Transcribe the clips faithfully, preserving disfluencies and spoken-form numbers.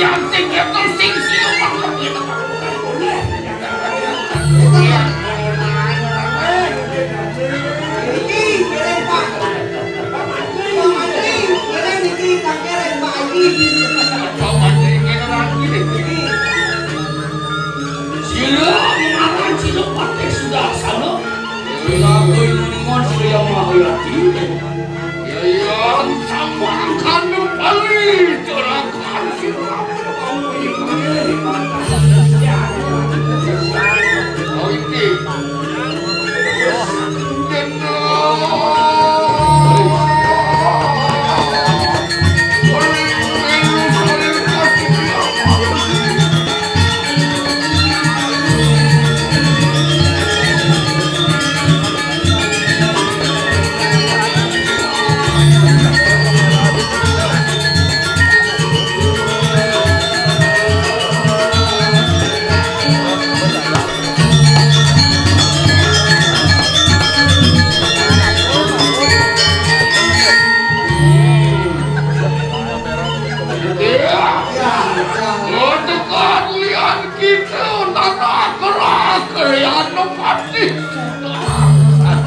Yang sing itu sing siung. Pak Mantri, Pak Mantri, kalian niki tangkeren, Pak Haji. Pak Mantri, kalian orang ini. Sira ngaran sira Patih Sudarsana. Sira kuwi nuwun Surya Mahayati. Ya, ya, sama kanu Bali, juragan sira. Oh, ini. Iya. Iya. Untuk kalian kita tanah kerak kalian mati sudah.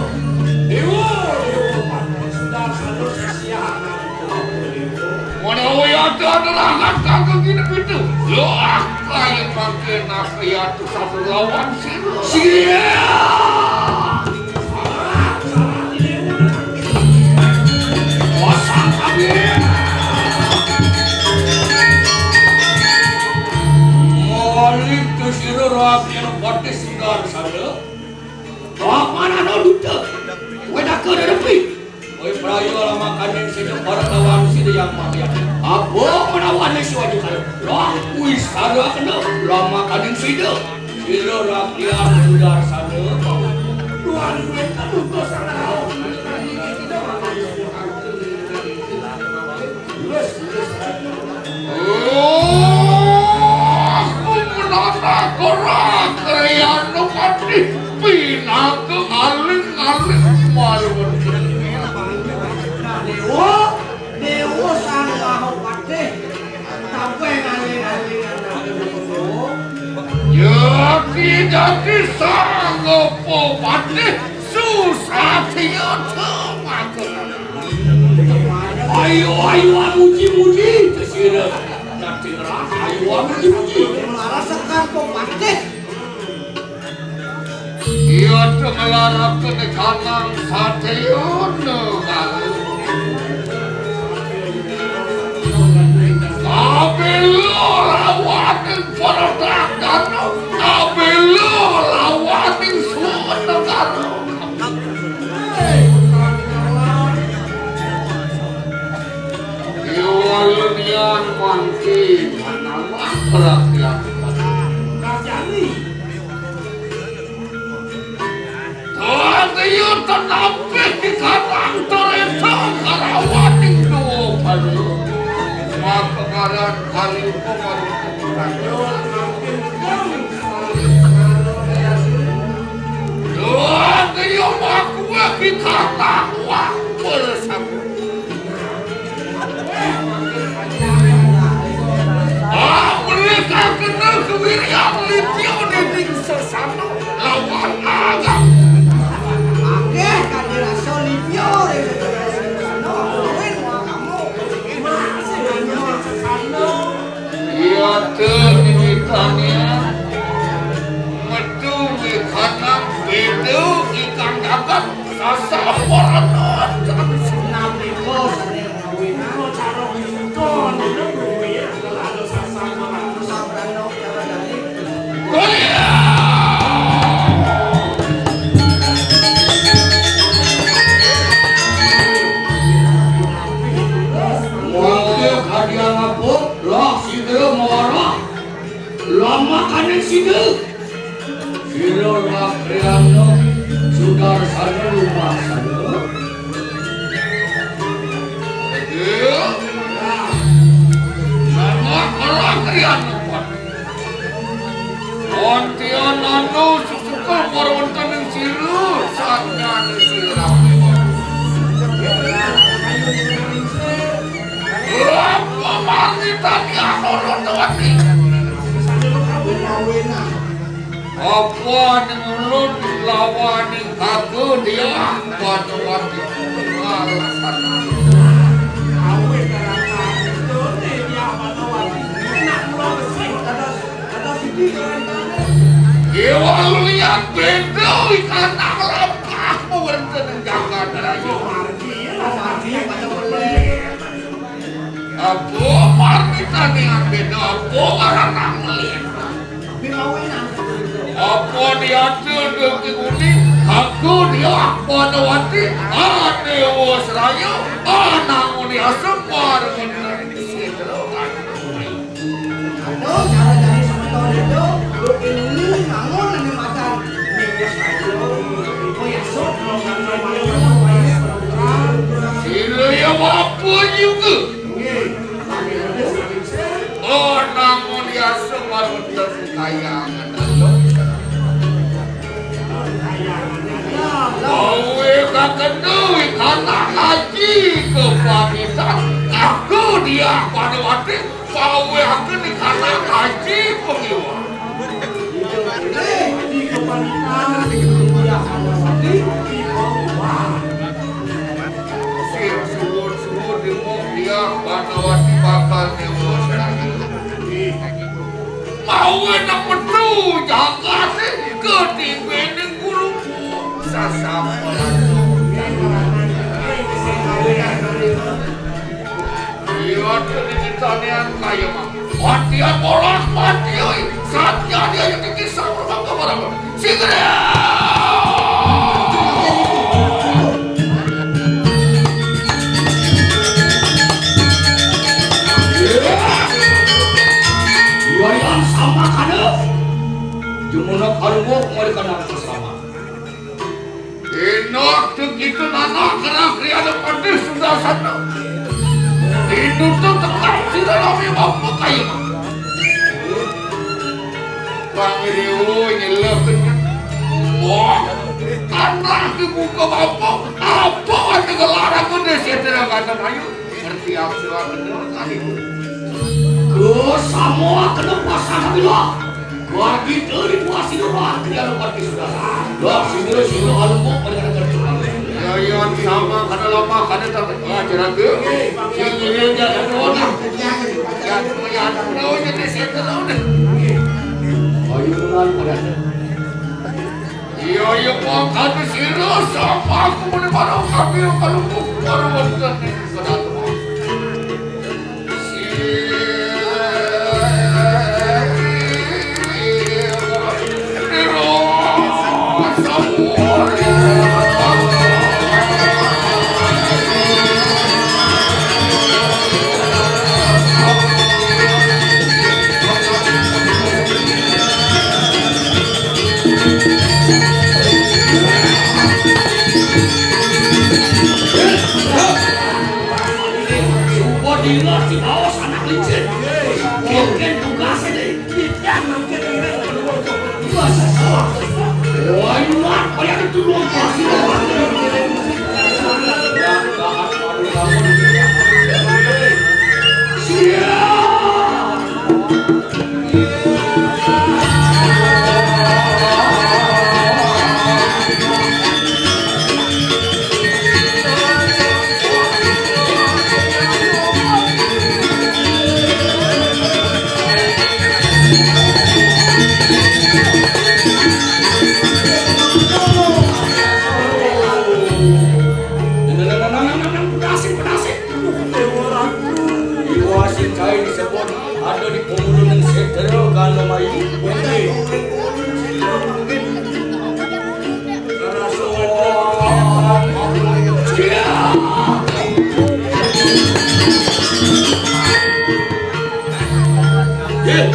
Dewa, dewa, sudah selalu sia-sia. Menawi ada nerangan kanggo nginep itu. Loh, kaya mangke nak ya satu lawan sira. Sia. Masak kami. Malik ke sira rakyat Patih Sudarsana. Wah, mana no duta? Wedaka derepi. Oi, praya lama kaning sida para lawan sida yang mahya. Apa menawan sida aja kaya? Lah, wis ada kena lama kaning sida. Sira rakyat Sudarsana. Tuhan, mereka butuh sana. Aku menata kora kriano pati pinaka aling-aling malu. Dewa, dewa sang mahapatih, tapi ngaling-aling anak dewa. Ya, tidak disanggup patih. Susah tiada makan. Ayo, ayo, amuji-muji, kesira. Nanti ngeras, ayo, amuji-muji. Marasakan pepatih. Iya, tu ngelarapkan kanang satiana, Galuh. Kabelo lawaning Pradana, kabelo lawaning Swanegara. Iwalunian mangke manambah rakyat. Tadiya tenapi di karang tereta karawaning dua pada. Maka ngaran kali pemarutan. Tadiya makuwe di karang wang bersama. Amrita kena kewirian lipio dening sesana lawan naga. Akeh kang dirasa lipio dening sesana. Kuwi mau kamu. Iya, ten wiwitane metu wikanang beda ikan dagang sasa warna. Nabi bos, ada yang ngawin. Kalau cara pinton, itu gue ya, kalau ada sasa warna. Wong dia kadian apa? Lah, sida marah. Lah, makane sida. Sira Rakriyana Sudarsana lumaksana. Iya. Sangat Rakriyana. Wantian anu susuka para wonten ing sira, satnyane sira. Wah, Tani anu rondo ati. Apa ning ulun lawan ning kaku dia Padawati. Alasan. Iwal liat beda ikan alam. Aku berhenti jaga daya. Apa marmita ning beda apa orang nang melihat. Apa diatur dengki kuning, aku dia Padawati, ane wos rayu, anang uni asem marmita. Aduh, cara dari semeton itu, lu ini bangun ini macan. Ini ya, ayo. Oh ya, sok, kalau nggak mau main, main, main, main. Sila ya, apa juga? Oh, namun ya, separuh dari kayangan. Kowe kakendui kana haji kepamitan. Aku dia Padawati, kowe aku di kana haji pengiwa. Sing suwun-suwun di muk dia Padawati bakal dewa serang. Mau enak metu jagate ketimbene guru sasampun. Iya, dadi titanian kaya mah. Matian bolas mati, oi. Satya dia yang tinggi sampun ke barang. Sing gede. Iya, iya, sama kana. Jumuna kalungguh, mau dikenal sama. Enak tuh gitu nana karena kriya ada pada sudah sana. Itu tuh tetap tidak rame bapak kayu. Bang Riwo nyelok. Wah, tanah dibuka bapak. Apa ada gelaran tuh deh saya tidak kata kayu. Ngerti apa sih waktu itu? Ke semua kena pasang bilang. Wah, gitu, di buah sini, wah, dia lupa di sudah. Wah, sini, sini, kalau mau pada kerja. Ya, ya, sama, karena lama, karena tak, wah, jalan dulu. Sini, dia, dia, dia, dia, dia. Ya, cuma ya, ada, ada, ada, ada, ada. Ayo, mulai, pada. Iya, iya, Pak, kami sira sama aku muni para kami kalau mau para wonten ing kedaton. Sumpah dina dibaos anak licin. Mungkin tugasnya deh. Wah, ini mah, kayak itu luar biasa. Siap. Penasih, penasih. Iwa sing kae disebut ada di pemulung setra kan mai. Oke. Ya.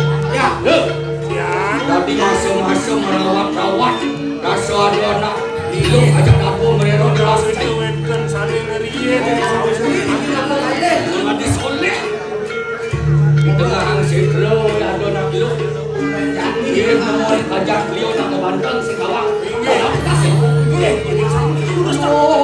Ya. Tadi masa-masa merawat-rawat. Rasa ada anak hidup aja dapur merero jelas. Itu wetken saling ngeriye dari sawis. Mati soleh. Di tengah setra ada anak hidup. Dia mau ajak beliau nak ke Banten sekawan. Dalam kasih. Oh,